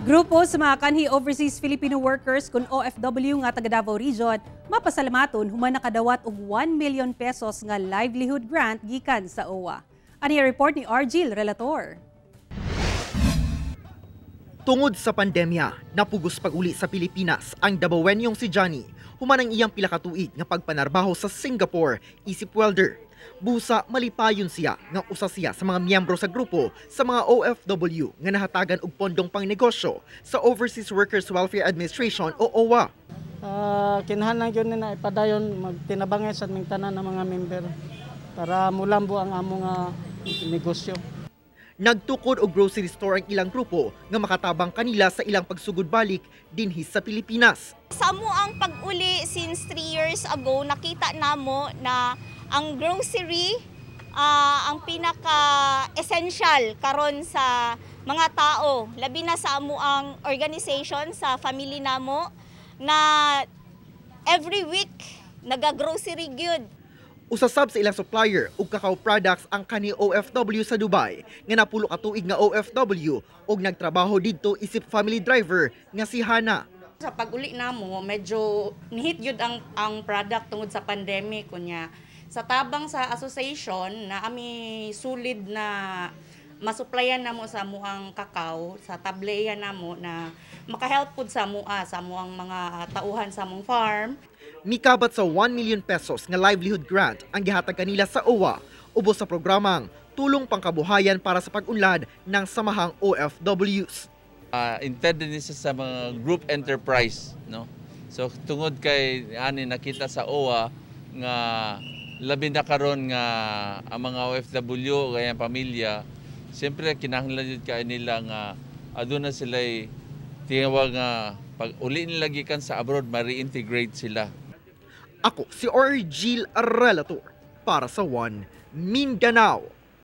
Grupo sa mga kanhi overseas Filipino workers kun OFW nga taga Davao Region mapasalamaton human nakadawat og 1 million pesos nga livelihood grant gikan sa OWWA. Ani report ni Argil Relator. Tungod sa pandemya, napugos pag-uli sa Pilipinas ang Dabawenyong si Johnny human ang iyang pila ka tuig nga pagpanarbaho sa Singapore isip welder. Busa malipayon siya nga usa siya sa mga miyembro sa grupo sa mga OFW nga nahatagan og pondong pangnegosyo sa Overseas Workers Welfare Administration o OWWA. Kinahanglan gyud ni na ipadayon, magtinabangay sa aming tanan ng mga member para mulambo ang among negosyo. Nagtukod og grocery store ang ilang grupo nga makatabang kanila sa ilang pagsugod balik dinhi sa Pilipinas. Sa amoang pag-uli since 3 years ago, nakita namo na ang grocery ang pinaka-essential karon sa mga tao, labi na sa amoang organization, sa family namo na every week naga-grocery gyud. Usasab sa ilang supplier og cacao products ang kanhi OFW sa Dubai nga napulo ka tuig nga OFW ug nagtrabaho didto isip family driver nga si Hana. Sa pag-uli namo, medyo nihit gyud ang product tungod sa pandemic kunya. Sa tabang sa association na ami sulid na masuplayan namo sa amuang kakao sa tableya namo na makahelp pud sa amua, sa amuang mga tauhan sa among farm. Mikabat sa 1 million pesos nga livelihood grant ang gihatag kanila sa OWWA ubos sa programang Tulong Pangkabuhayan para sa Pag-unlad ng Samahang OFWs. Intended ni siya sa mga group enterprise, no? So tungod kay ani nakita sa OWWA nga labi na karon nga ang mga OFW kaya pamilya, siyempre kinahanglan jud kay nila nga aduna sila tinawag nga pag uli nila gikan sa abroad, ma-reintegrate sila. Ako si Orgil Relator para sa One Mindanao.